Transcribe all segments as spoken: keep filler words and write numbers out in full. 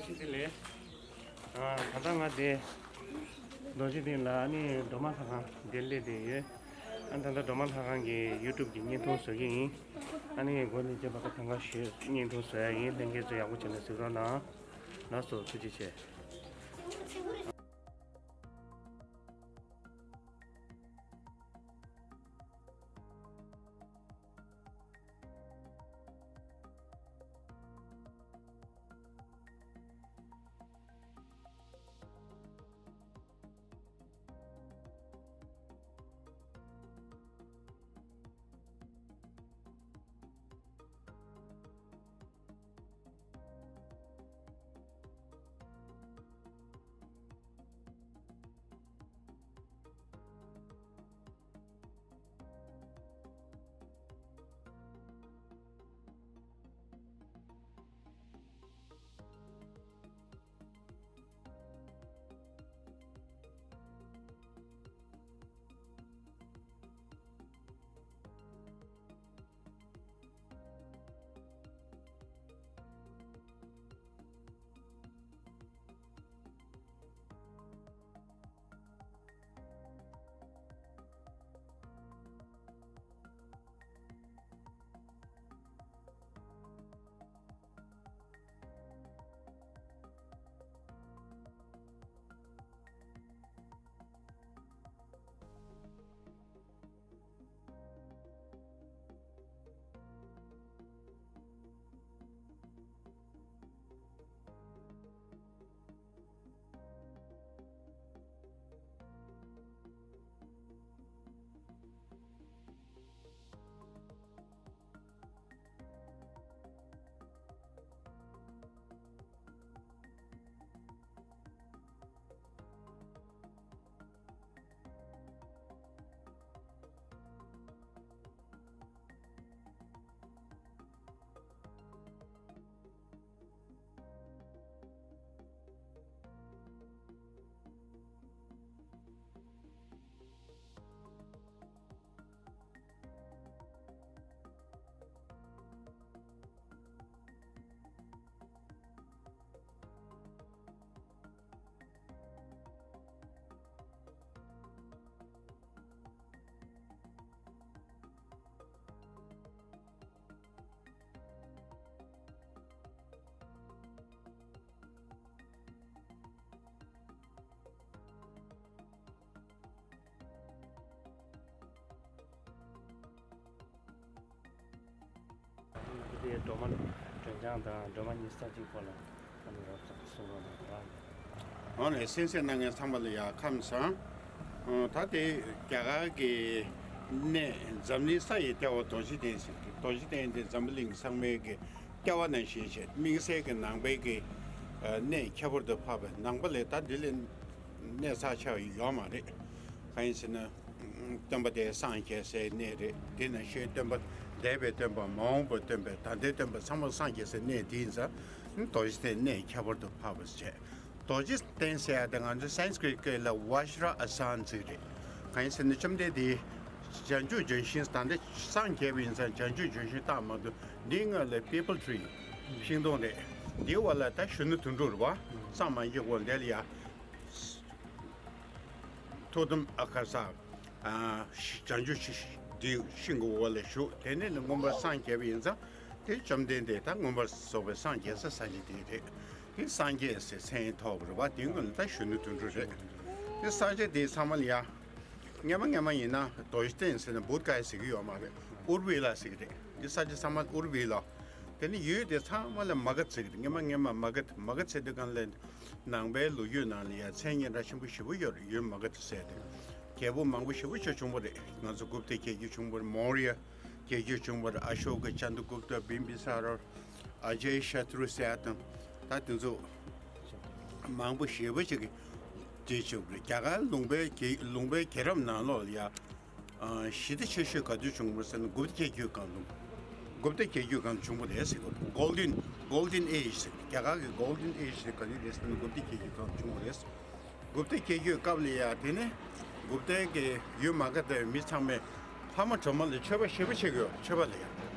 ཅི་ལས། ཨ། ད་ལྟ་ང་དེ་རྡོ་རྗེ་གདན་ལ་ཨ་ནི་སྒྲོལ་མ་ལྷ་ཁང་དེར་སླེབས་བསྡད་ཡོད། ཨ། ད་ལྟ་སྒྲོལ་མ་ལྷ་ཁང་གི་ཡུ་ཊུབ་ཀྱི་བརྙན་ཐུང་བཟོ་གི་ཡིན། ཨ་ནི་འགོ་ནས་རྗེས་མ་ད་གང་ག་ཞིག་བརྙན་ཐུང་བཟོ་ཡ་ཡིན། ལྷན་རྒྱས་ཚོ་ཡག་པོ་བྱས་ནས་གཟིགས་རོགས་གནང་། ལགས་སོ། ཐུགས་རྗེ་ཆེ། དེ་སྒྲོལ་མ་སྒྲོལ་ལྗང་དང་སྒྲོལ་མ་གཉིས་ས་གཅིག་པོ་ལ་ཨ་ནི་རོབ་ཙམ་གསུང་རོགས་གནང་ར། འོ་ལེ། གསན་གཟིགས་གནང་མཁན་ཚང་མ་ལ་ཡ་ཁམས་བཟང་། ཨ། ད་དེ་རྒྱ་གར་གྱི་གནས་འཛམ་གླིང་ས་ཡི་ལྟེ་བ་རྡོ་རྗེ་གདན་ཟེར་གྱི། རྡོ་རྗེ་གདན་དེ་འཛམ་བུ་གླིང་ཚང་མའི་གི་ལྟེ་བ་ནང་བཞིན་བྱས། དམིགས་བསལ་གྱི་ནང་པའི་གི་གནས་ཁྱད་པར་དུ་འཕགས་པའི། ནང་པ་ལས་ད་འདི་ལས་གནས་ས་ཆ་ཡོད་མ་རེད། གང་ཡིན་ཟེར་ན། སྟོན་པ་དེ་སངས་རྒྱས་སའི་གནས་རེད། དེ་ནང་བཞིན་སྟོན་པ། འདས་པའི་སྟོན་པ། མ་འོངས་པའི་སྟོན་པ། ད་ལྟའི་སྟོན་པ་ཚང་མ་སངས་རྒྱས་སའི་གནས་དེ་ཡིན་ཙང་། རྡོ་རྗེ་གདན་གནས་ཁྱད་པར་དུ་འཕགས་པ་བྱས། རྡོ་རྗེ་གདན་ཟེར་ཡ་དེ་ང་ཚོའི་སཾ་སྐྲྀཏ་སྐད་ལ་བཛྲ་ཨ་སན་ཟེར་གྱི་རེད། གང་ཡིན་ཟེར་ན་བཅོམ་ལྡན་འདས་བྱང་ཆུབ་ལྗོན་ཤིང་། ད་ལྟ་སངས་རྒྱས་པ་ཡིན་ཙང་བྱང་ཆུབ་ལྗོན་ཤིང་རྟགས་མ་གཏོགས། འདིའི་སྔོན་ལ་པི་པལ་ཊི་རི་ཤིང་སྡོང་རེད། འདིའི་འོག་ལ་ད་གཞོན་ནུ་དོན་གྲུབ་རེད་པ། སངས་མ་རྒྱས་གོང་དེ་ལ་ཡ། ཐུགས་དམ་ཨ་ཁ་ས། ཨ། བྱང་ཆུབ་ཤིང་། འདི་ཤིང་གི་འོག་ལ་བཞུགས། དེ་ནས་ནི་མངོན་པར་སངས་རྒྱས་པ་ཡིན་ཙང་། དེ་བཅོམ་ལྡན་འདས་ད་མངོན་པར་རྫོགས་པའི་སངས་རྒྱས་ས་ས་གཞི་དེ་རེད། དེ་སངས་རྒྱས་ཟེར་མཚན་ཐོགས་པ་རེད་པ། དེའི་སྔོན་ལ་ད་གཞོན་ནུ་དོན་གྲུབ་རེད། དེ་ས་ཆ་དེ་ཚང་མ་ལ་ཡ། སྔན་མ་སྔན་མ་ཡིན་ན་རྡོ་རྗེ་གདན་ཟེར་ན་བུདྡྷ་ག་ཡ་ཟེར་གྱི་ཡོད་མ་རེད། ཨུར་བི་ལ་ཟེར་གྱི་རེད། འདི་ས་ཆ་ཚང་མ་ཨུར་བི་ལ། དེ་ནི་ཡུལ་དེ་ཚང་མ་ལ་མ་ག་དྷ་ཟེར་གྱི་རེད། སྔན་མ་སྔན་མ་མ་ག་དྷ། མ་ག་དྷ་ཟེར་དུས་སྒང་ལ་ནང་པའི་ལོ་རྒྱུས་ནང་ལ་ཡ་མཚན་སྙན་གྲགས་ཆེན་པོ་ཞེ་པོ་ཡོད་རེད། ཡུལ་མ་ག་དྷ་ཟེར་དེ། རྒྱལ་པོ་མང་པོ་ཞེ་པོ་ཅིག་བྱུང་བ་རེད། ང་ཚོ་གུཔྟ་རྒྱལ་རྒྱུད་བྱུང་བ་རེད། མོར་ཡ་རྒྱལ་རྒྱུད་བྱུང་བ་རེད། ཨ་ཤོ་ཀ། ཅན་དྲ་གུཔྟ། བིམ་བི་ས་ར། ཨ་ཇའི་ཤ་ཏྲུ་ཟེར་ཡ་དང་། ད་དེ་ཚོ་མང་པོ་ཞེ་པོ་ཅིག་གིས་དེ་བྱུང་རེད། རྒྱ་གར་ལུང་པའི་རྒྱལ། ལུང་པའི་རྒྱལ་རབས་ནང་ལོགས་ལ་ཡ། ཨ། ཞི་བདེ་ཆེ་ཤོས་ག་དུས་བྱུང་བ་ཟེར་ན་གུཔྟ་རྒྱལ་རྒྱུད་སྒང་བྱུང་། གུཔྟ་རྒྱལ་རྒྱུད་སྒང་བྱུང་བ་རེད་ཟེར་གྱི་རེད། གོལ་ཌེན། གོལ་ཌེན་ཨེ་ཇི་ཟེར། རྒྱ་གར་གྱི་གོལ་ཌེན་ཨེ་ཇི་དེ་ག་དུས་རེད་ཟེར་ན་གུཔྟ་རྒྱལ་རྒྱུད་སྒང་བྱུང་བ་རེད། གུཔྟ་རྒྱལ་རྒྱུད་སྐབས་ལ་ཡ། དེ་ནས་གུཔྟའི་གི་ཡུལ་མ་ག་དྷའི་མི་ཚང་མས་ལྷ་མོ་སྒྲོལ་མ་ལ་མཆོད་པ་ཞེ་པོ་བྱེད་ཀྱི་ཡོད། མཆོད་པ་ལ་ཡ།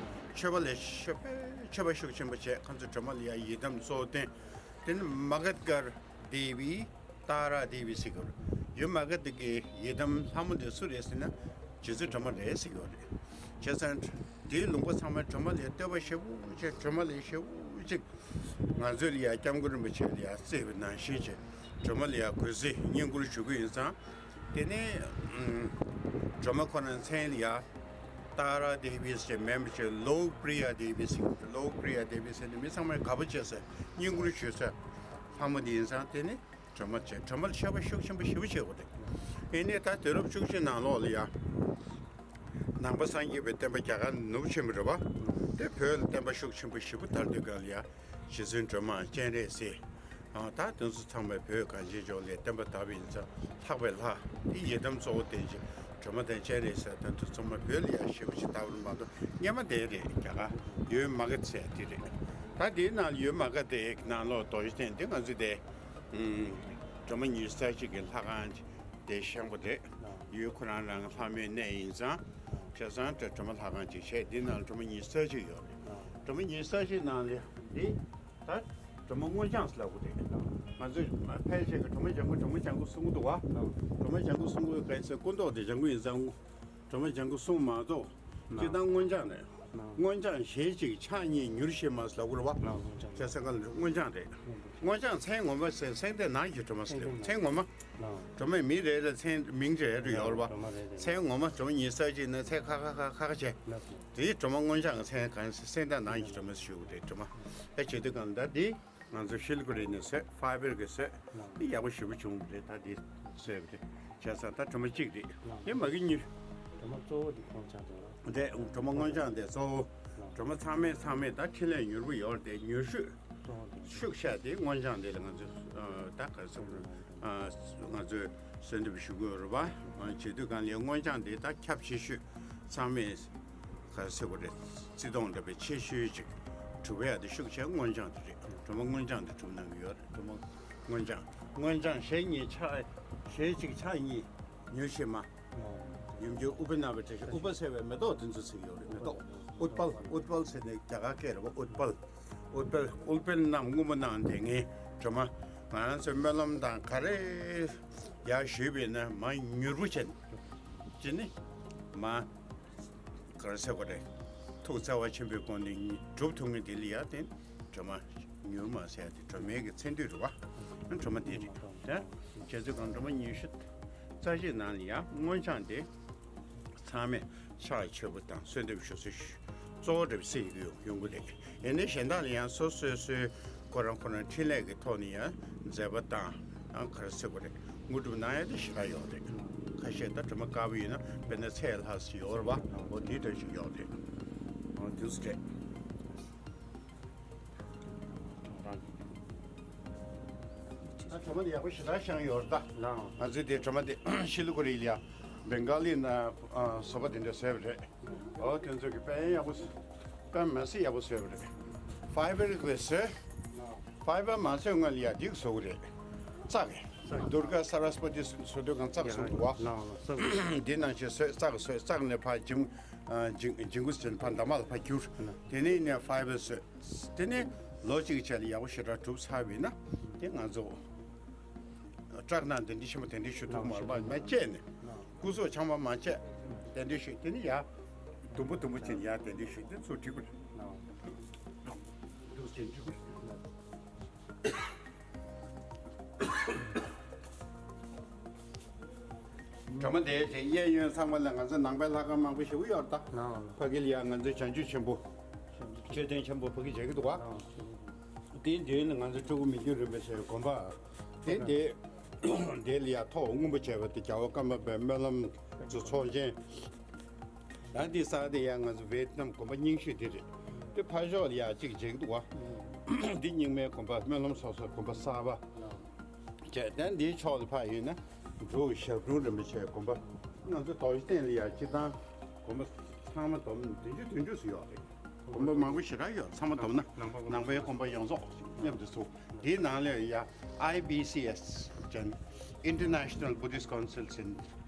མཆོད་པ་ལ་ཤུགས། མཆོད་པ་ཤུགས་ཆེན་པོ་བྱས། ཁོང་ཚོས་སྒྲོལ་མ་ལ་ཡ་ཡི་དམ་གཙོ་བོ་བསྟེན། དེ་ནི་མ་ག་དཀར་དེ་བི་ཏཱ་ར་དེ་བི་ཟེར་གྱི་ཡོད་རེད། ཡུལ་མ་ག་དཀར་གྱི་ཡི་དམ་ལྷ་མོ་དེ་སུ་རེད་ཟེར་ན་རྗེ་བཙུན་སྒྲོལ་མ་རེད་ཟེར་གྱི་ཡོད་རེད། བྱས་ཙང་དེའི་ལུང་པ་ཚང་མ་སྒྲོལ་མ་ལ་བསྟོད་པ་ཞེ་པོ་བྱས། སྒྲོལ་མ་ལ་ཞེ་པོ་ཅིག་ང་ཚོའི་ལ་ཡ་སྐྱབས་མགོན་རིན་པོ་ཆེ་ལ་ཡ་བརྩེ་བའི་ནང་བཞིན་བྱས། སྒྲོལ་མ་ལ་ཡ་གུས་བརྩི་བསྙེན་བཀུར་ཞུ་གི་ཡིན་ཙང་། དེ་ནས་ཨུམ། སྒྲོལ་མ་ཁོ་རང་མཚན་ལ་ཡ་ཏཱ་ར་དེ་བི་ཟེར་མིན་པ་བྱས། ལོག་པྲི་ཡ་དེ་བི་ཟེར། ལོག་པྲི་ཡ་དེ་བི་ཟེར་ནས་མི་ཚང་མས་དགའ་པོ་བྱེད་ས། བསྙེན་བཀུར་ཞུ་ས་ལྷ་མོ་དེ་ཡིན་ཙང་། དེ་ནས་སྒྲོལ་མ་བྱས། སྒྲོལ་མ་ལ་ཕྱག་དཔེ་ཤུགས་ཆེན་པོ་ཞེ་པོ་བྱེད་དགོས་རེད། ཨེ་ནས་ད་དུས་རབས་བཅུ་གཅིག་ནང་ལོགས་ལ་ཡ་ནང་པ་སངས་རྒྱས་པའི་བསྟན་པ་རྒྱ་གར་ནུབ་ཕྱིན་པ་རེད་བ། དེ་བོད་ལ་བསྟན་པ་ཤུགས་ཆེན་པོ་ཞེ་པོ་དར་དུས་སྒང་ལ་ཡ་རྗེ་བཙུན་སྒྲོལ་མ་སྤྱན་རས་གཟིགས། ཨ། ད་དེ་ཚོ་ཚང་མས་བོད་གངས་ཅན་ལྗོངས་ལ་བསྟན་པ་དར་བ་ཡིན་ཙང་། ལྷག་པའི་ལྷ་དེ་ཡི་དམ་གཙོ་བོ་བསྟེན་བྱས། སྒྲོལ་མ་དང་སྤྱན་རས་གཟིགས་དང་དེ་ཚོ་ཚང་མ་བོད་ལ་ཡ་ཞེ་པོ་ཅིག་དར་བ་མ་གཏོགས། སྔོན་མ་དེ་རེད། རྒྱ་གར་ཡུལ་མ་ག་དྷ་ཟེར་དེ་རེད། ད་དེའི་ནང་ཡུལ་མ་ག་དྷ་ནང་ལོགས་རྡོ་རྗེ་གདན་འདི་ང་ཚོ་དེ་ཨུམ། སྒྲོལ་མ་ཉི་ཤུ་རྩ་གཅིག་གི་ལྷ་ཁང་དེ་བཞེངས་པ་རེད། ཡུལ་ཁོ་རང་རང་ལྷ་མོའི་གནས་ཡིན་ཙང་། བྱས་ཙང་སྒྲོལ་མ་ལྷ་ཁང་ཅིག་བྱས། འདི་ནང་སྒྲོལ་མ་ཉི་ཤུ་རྩ་གཅིག་ཡོད་རེད། སྒྲོལ་མ་ཉི་ཤུ་རྩ་གཅིག་ནང་ལ་འདི་ད་སྒྲོལ་མ་སྔོ་ལྗང་ཟེར་ལབ་དགོས་རེད། ང་ཚོས་ཕལ་ཆེར་གྱི་སྒྲོལ་མ་ལྗང་གུ། སྒྲོལ་མ་ལྗང་གུ་གསུང་གི་འདུག་བ། སྒྲོལ་མ་ལྗང་གུ་གསུང་གི་ག་ཚོད་སྐུ་མདོག་དེ་ལྗང་གུ་ཡིན་ཙང་། སྒྲོལ་མ་ལྗང་གུ་གསུང་མ་གཏོགས། སྤྱིར་བཏང་སྔོ་ལྗང་རེད། སྔོ་ལྗང་ཞལ་གཅིག་ཕྱག་གཉིས་མྱུར་ཞི་མ་ཟེར་ལབ་དགོས་རེད་བ། བྱས་ཙང་སྔོ་ལྗང་རེད། སྔོ་ལྗང་མཚན་ངོ་མ་ཟེར། མཚན་ལྡན་ནགས་ཀྱི་སྒྲོལ་མ་ཟེར། མཚན་ངོ་མ། སྒྲོལ་མའི་མིང་རེ་རེ་ལ་མཚན་མིང་རེ་རེ་ཡོད་རེད་བ། མཚན་ངོ་མ་སྒྲོལ་མ་ཉི་ཤུ་རྩ་གཅིག་ནི་མཚན་ཁ་ཁ་ཁ་ཁ་ཁ་བྱས། དེའི་སྒྲོལ་མ་སྔོ་ལྗང་གི་མཚན་གང་ཟེར། མཚན་ལྡན་ནགས་ཀྱི་སྒྲོལ་མ་ཟེར་ཞུ་གི་རེད། སྒྲོལ་མ་ད་བྱེད་དུས་གང་ལ་ད་འདི། ང་ཚོ་ཤི་ལི་གུ་རི་ནས་བཟོས། ཕའི་བར་གྱིས་བཟོས། འདི་ཡག་པོ་ཞེ་པོ་བྱུང་བ་རེད། ད་འདི་བཟོས་པ་རེད། བྱས་ཙང་ད་སྒྲོལ་མ་གཅིག་རེད། འདི་མ་གི་གཉིས། སྒྲོལ་མ་གཙོ་བོ་འདི་ཁོང་ཆགས་འདུག་ར། འདི་སྒྲོལ་མ་སྔོ་ལྗང་དེ་གཙོ་བོ། སྒྲོལ་མ་ཚང་མས་ཚང་མས་ད་འཕྲིན་ལས་མྱུར་པོ་ཡོད་རེད་དེ། མྱུར་ཤོས་གཙོ་བོ་འདི་ཤུགས་ཆེ་དེ་སྔོ་ལྗང་དེ་ལ་ང་ཚོས་ད་ག་རེ་ཟེར་དགོས་རེད། ང་ཚོས་གསོལ་འདེབས་ཞུ་དགོས་རེད་བ། བྱེད་དུས་གང་ལ་སྔོ་ལྗང་དེ་ད་ཁྱབ་ཆེ་ཤོས། ཚང་མས་ག་རེ་ཟེར་དགོས་རེད། བརྩི་མཐོང་འདྲ་བའི་ཆེ་ཤོས་ཅིག་གྲུབ་ཡ་དེ་ཤུགས་ཆེ་སྔོ་ལྗང་དེ་རེད། སྒྲོལ་མ་སྔོ་ལྗང་དེ་གྲུབ་གནང་གི་ཡོད་རེད། སྒྲོལ་མ་སྔོ་ལྗང་། སྔོ་ལྗང་ཞལ་གཉིས་ཕྱག་ཞལ་གཅིག་ཕྱག་གཉིས་མྱུར་ཞི་མ། ཡུམ་གྱི་ཨུཏྤལ་བསྣམས་པའི་གྲལ་གཞི། ཨུཏྤལ་ཟེར་བའི་མེ་ཏོག་དེ་ཚོ་ཟེར་གྱི་ཡོད་རེད། མེ་ཏོག་ཨུཏྤལ། ཨུཏྤལ་ཟེར་ནས་རྒྱ་གར་སྐད་རེད་བ། ཨུཏྤལ། ཨུཏྤལ། ཨུཏྤལ་བསྣམས་སྔོན་པོ་བསྣམས་དེ་ངའི་སྒྲོལ་མ། ང་རང་ཚོའི་སྨོན་ལམ་དང་ག་རེ་ཡར་ཞུས་པ་ཡིན་ན་མར་མྱུར་པོ་བྱས། ཅི་ནི་མ། ག་རེ་ཟེར་དགོས་རེད། ཐུགས་བརྩེ་བ་ཆེན་པོའི་སྒོ་ནས་སྒྲུབ་ཐུབ་མཁན་དེ་ལ་ཡ་བརྟེན། སྒྲོལ་མ་མྱུར་མ་ཟེར་ཡ་དེ་སྒྲོལ་མའི་གི་མཚན་བསྟོད་རེད་བ། སྒྲོལ་མ་དེ་རེད་དེ། བྱས་ཙང་སྒྲོལ་མ་ཉི་ཤུ་རྩ་གཅིག་ནང་ལ་ཡ་སྔོ་ལྗང་དེ་ཚང་མས་ཕྱག་མཆོད་པ་དང་གསོལ་འདེབས་ཞུ་སའི་གཙོ་བོ་འདྲ་བ་ཟེར་ཡོང་གི་རེད། ཡིན་ནའི་གཞན་དག་ལ་ཡང་སོ་སོ་སོའི་ཁོ་རང་ཁོ་རང་འཕྲིན་ལས་ཀྱི་ཐོག་ནས་ཡང་མཛད་པ་དང་། ཨ། ག་རེ་ཟེར་དགོས་རེད། དངོས་གྲུབ་གནང་ཡ་དེ་ཞེ་དྲག་ཡོད་རེད། ཁ་ཤས་ད་སྒྲོལ་མ་དཀར་པོ་ཡིན་ན་དཔེར་ན་ཚེ་ལྷ་ཟེར་ཡོད་རེད་བ། འོ་དེ་འདྲ་ཞིག་ཡོད་རེད། འོ་དེ་ཚོ་རེད། ཨ། སྒྲོལ་མ་དེ་ཡག་པོ་ཞེ་དྲག་བཞེངས་ཡོད་རེད་ད། ང་ཚོའི་དེ་སྒྲོལ་མ་དེ་ཤི་ལི་གུ་རི་ལ་ཡ་བེང་ག་ལི་ན། ཨ། བཟོ་པ་དེ་འདྲས་བཟོས་པ་རེད། འོ་དེ་ཚོ་གིས་དཔེ་ཡག་པོ་བཟོས། དཔེ་མ་སྲིད་ཡག་པོ་བཟོས་པ་རེད། ཕའི་བར་གྱིས་བཟོས། ཕའི་བར་མ་བཟོས་སྔོན་ལ་ཡ་འདི་གིས་བཟོ་གི་རེད། ཙག་གིས། དུརྒ་སཱ་ར་སྤ་ཏི་བཟོ་དུས་སྒང་ཙག་བཟོ་འདུག་བ། འདི་ནང་བཞིན་བཟོས། ཙག་གིས་བཟོས། ཙག་ནས་ཕར་འཇིམ། ཨ། འཇིམ་འཇིམ་གུ་ཟེར་ནས་ཕར་འདབ་མ་ལ་ཕར་བསྒྱུར། དེ་ནས་ནས་ཕའི་བར་བཟོས། དེ་ནས་ལོ་གཅིག་གི་རྗེས་ལ་ཡག་པོ་ཞེ་དྲག་གྲུབ་ཚར་བ་ཡིན་ན། དེ་ང་ཚོ་བཀྲག་མདངས་དེ་འདྲ་ཆེན་པོ་དེ་འདྲ་ཞིག་ཐུག་མ་རེད་པ། མ་བཅད་ནས། སྐུ་གཟུགས་ཆང་མ་མ་བཅད། དེ་འདྲ་ཞིག་དེ་ནི་ཡ། དུམ་བུ་དུམ་བུ་བྱས་ནས་ཡ་དེ་འདྲ་ཞིག་དེ་ཚོ་འགྲིག་གི་རེད། འདུག་ཅེས་འགྲིག་གི་རེད། སྒྲོལ་མ་དེའི་གཡས་གཡོན་ཚང་མ་ལ་ང་ཚོ་ནང་པའི་ལྷ་ཁང་མང་པོ་ཞེ་པོ་ཡོད་རེད་ད། ཕ་གི་ལ་ཡ་ང་ཚོའི་བྱང་ཆུབ་ཆེན་པོ། མཆོད་རྟེན་ཆེན་པོ་ཕ་གི་མཇལ་གི་འདུག་བ། དེའི་མདུན་ལ་ང་ཚོ་སྤྲུལ་སྐུ་མི་བསྐྱོད་རིན་པོ་ཆེའི་དགོན་པ། དེ་དེ། དེ་ལ་ཡ་ཐོག་སྔོན་པོ་བྱས་པ་དེ་རྒྱལ་བ་ཀརྨ་པའི་སྨོན་ལམ་གྱི་ཚོགས་ཆེན། ཡང་དེའི་ས་དེ་ཡ་ང་ཚོ་ཝེ་ཏི་ནམ་དགོན་པ་རྙིང་ཤོས་དེ་རེད། དེ་ཕར་ཕྱོགས་ལ་ཡ་གཅིག་མཇལ་གི་འདུག་བ། འདི་རྙིང་མའི་དགོན་པ། སྨོན་ལམ་གསར་པ་དགོན་པ་གསར་པ། བྱས་ཙང་འདིའི་ཕྱོགས་ལ་ཕར་ཡིན་ན་འབྲུག་ཞབས་དྲུང་རིན་པོ་ཆེའི་དགོན་པ། ང་ཚོ་རྡོ་རྗེ་གདན་ལ་ཡ་སྤྱིར་བཏང་དགོན་པ་ཚང་མ་བསྡོམས་བདུན་ཅུ་དོན་དྲུག་ཙམ་ཡོད་རེད། དགོན་པ་མང་པོ་ཞེ་དྲག་ཡོད། ཚང་མ་བསྡོམས་ན་ནང་པའི་དགོན་པ་ཡོངས་རྫོགས་མཉམ་དུ་ཚུགས། དེའི་ནང་ལ་ཡ་ཨའི་བི་སི་ཨེས་ཅན། International Buddhist Council ཟེར་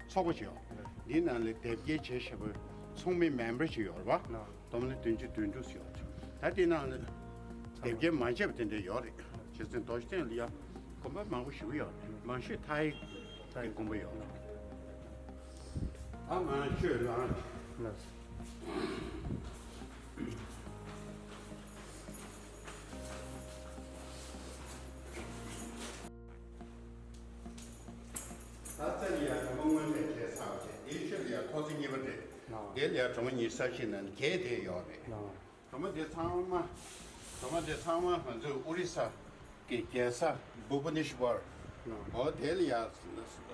ཚོགས་པ་ཅིག་ཡོད། འདིའི་ནང་ལ་དེབ་སྐྱེལ་བྱས་བཞག་པའི་ཚོགས་མི་མེམ་བར་ཅིག་ཡོད་རེད་བ། བསྡོམས་ན་བདུན་ཅུ་དོན་དྲུག་ཡོད་རེད། ད་དེའི་ནང་ལ་དེབ་སྐྱེལ་མ་བྱས་པ་དེ་འདྲ་ཡོད་རེད། རྗེ་བཙུན་རྡོ་རྗེ་གདན་ལ་ཡ་དགོན་པ་མང་པོ་ཞིག་ཡོད་རེད། མང་ཤོས་ཐའི་གི་དགོན་པ་ཡོད་རེད། ཨ་མ་ཆོས་ལ། ད་ལྟ་ལ་ཡ་གྲོ་མ་སྔོན་ཆད་བྱས་ཚར་བ་རེད། དེའི་ཕྱིར་ལ་ཡ་ཐོག་བརྩེགས་གཉིས་པ་རེད། དེ་ལ་ཡ་གྲོ་མ་ཉི་ཤུ་རྩ་བཞི་ནང་བརྒྱད་དེ་ཡོད་རེད། གྲོ་མ་འདི་ཚང་མ། གྲོ་མ་འདི་ཚང་མ་ང་ཚོའི་ཨོ་རི་ས་གི་རྒྱལ་ས་བྷུ་བྷ་ནེ་ཤ་ཝར། ཨོ་དེ་ལ་ཡ་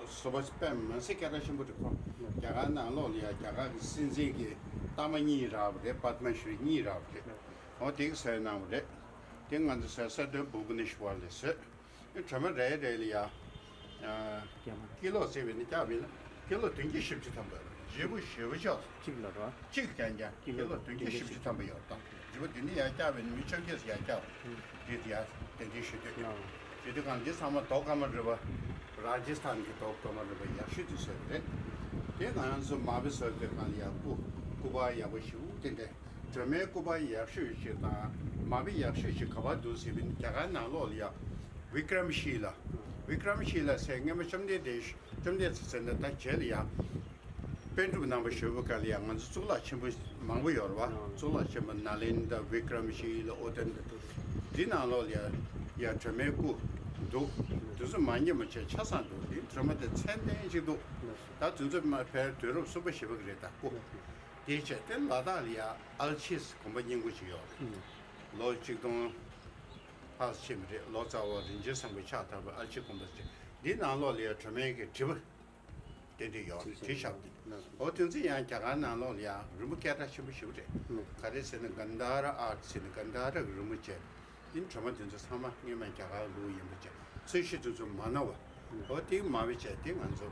བཟོ་པ་དཔེ་མི་སྲིད་སྐད་གྲགས་ཆེན་པོ་རེད་ཁོ། རྒྱ་གར་ནང་ལོགས་ལ་ཡ་རྒྱ་གར་གྱི་སྲིད་འཛིན་གྱི་རྟགས་མ་གཉིས་རག་པ་རེད། པདྨ་ཤྲི་གཉིས་རག་པ་རེད། ཨོ་དེ་གི་བཟོས་གནང་བ་རེད། དེ་ང་ཚོ་བཟོས་ས་དེ་བྷུ་བྷ་ནེ་ཤ་ཝར་ལ་བཟོས། གྲོ་མ་རེ་རེ་ལ་ཡ། ཨ། རྒྱ་མ། ཀི་ལོ་བརྩིས་པས་ན་བརྒྱ་བས་ན་ཀི་ལོ་བདུན་བརྒྱ་བཞི་བཅུ་ཐམ་པ་ཡོད། བརྗེ་པོ་ཞེ་པོ་ཅིག་གཅིག་ལ་རོ། གཅིག་ཀྱང་ཀྱང་ཀི་ལོ་བདུན་བརྒྱ་བཞི་བཅུ་ཐམ་པ་ཡོད་དང་། བརྗེ་པོ་འདི་ནི་ཡ་བརྒྱ་བས་ན་མི་ཆོག་གེས་ཡ་བརྒྱ་བ། འདི་ཡ་དེ་འདྲའི་ཞུ་དུས། ཞུ་དུས་གང་འདི་ཚང་མ་རྡོ་ཀ་མ་རི་བ། ར་ཇི་སི་ཐན་གྱི་རྡོ་ཀ་མ་རི་བ་ཡག་ཤོས་དེ་བཟོས་པ་རེད། དེ་ང་རང་ཚོ་མ་བི་བཟོས་པའི་གང་ལ་ཡ་སྐུ་སྐུ་པར་ཡག་པོ་ཞེ་པོ་དེ་འདྲ། སྒྲོལ་མའི་སྐུ་པར་ཡག་ཤོས་ཤིག་དང་མ་བི་ཡག་ཤོས་ཤིག་ག་པར་འདུག་ཟེར་བ་ཡིན་ན་རྒྱ་གར་ནང་ལོགས་ལ་ཡ། བི་ཀྲམ་ཤི་ལ། བི་ཀྲམ་ཤི་ལ་ཟེར་སྔོན་མ་བཅོམ་ལྡན་འདས་བཅོམ་ལྡན་འདས་ཟེར་ན་ད་རྗེས་ལ་ཡ། པཎ་གྲུབ་རྣམ་པ་བཞུགས་པའི་སྐབས་ལ་ཡ་ང་ཚོ་གཙུག་ལག་ཆེན་པོ་མང་པོ་ཡོད་རེད་བ། གཙུག་ལག་ཆེན་པོ་ནཱ་ལེནྡྲ། བི་ཀྲམ་ཤི་ལ། ཨོ་དན་ད། འདི་ནང་ལོགས་ལ་ཡ། ཡ་སྒྲོལ་མའི་སྐུ་འདུག་དེ་ཚོ་མ་ཉེས་མ་བྱས་ཆ་ཚང་འདུག་འདི་སྒྲོལ་མ་དེ་མཚན་ལྡན་ཅིག་འདུག་ད་དེ་ཚོ་མ་ཕལ་དུས་རབས་གསུམ་པ་བཞི་པ་གི་རེད་ད་སྐུ། དེའི་ཆེད་དེ་ལ་དྭགས་ལ་ཡ་ཨལ་ཆི་ཟེར་དགོན་པ་རྙིང་པོ་ཅིག་ཡོད་རེད། ལོ་ཆིག་སྟོང་ལྷག་ཕྱིན་པ་རེད། ལོ་ཙཱ་བ་རིན་ཆེན་བཟང་པོས་ཕྱག་བཏབ་པའི་ཨལ་ཆི་དགོན་པ་ཟེར། འདི་ནང་ལོགས་ལ་ཡ་སྒྲོལ་མའི་གི་དྲི་བ་དེ་འདྲ་ཡོད་རེད། བྲིས་བཞག་པ་དེ། འོ་དེ་ཚོ་ཡང་རྒྱ་གར་ནང་ལོགས་ལ་ཡ་རི་མོ་སྐད་གྲགས་ཆེན་པོ་ཞེ་པོ་རེད། ག་རེ་ཟེར་ན་གན་དྷ་ར་ཨར་ཊི་ཟེར་ནས་གན་དྷ་ར་གི་རི་མོ་བྱས། འདི་སྒྲོལ་མ་དེ་ཚོ་ཚང་མ་སྔོན་མ་རྒྱ་གར་ལུགས་ཡིན་པ་བྱས། ཚོས་གཞི་དེ་ཚོ་མ་ནོར་བ། འོ་དེ་མ་བི་བྱས་དེ་ང་ཚོ་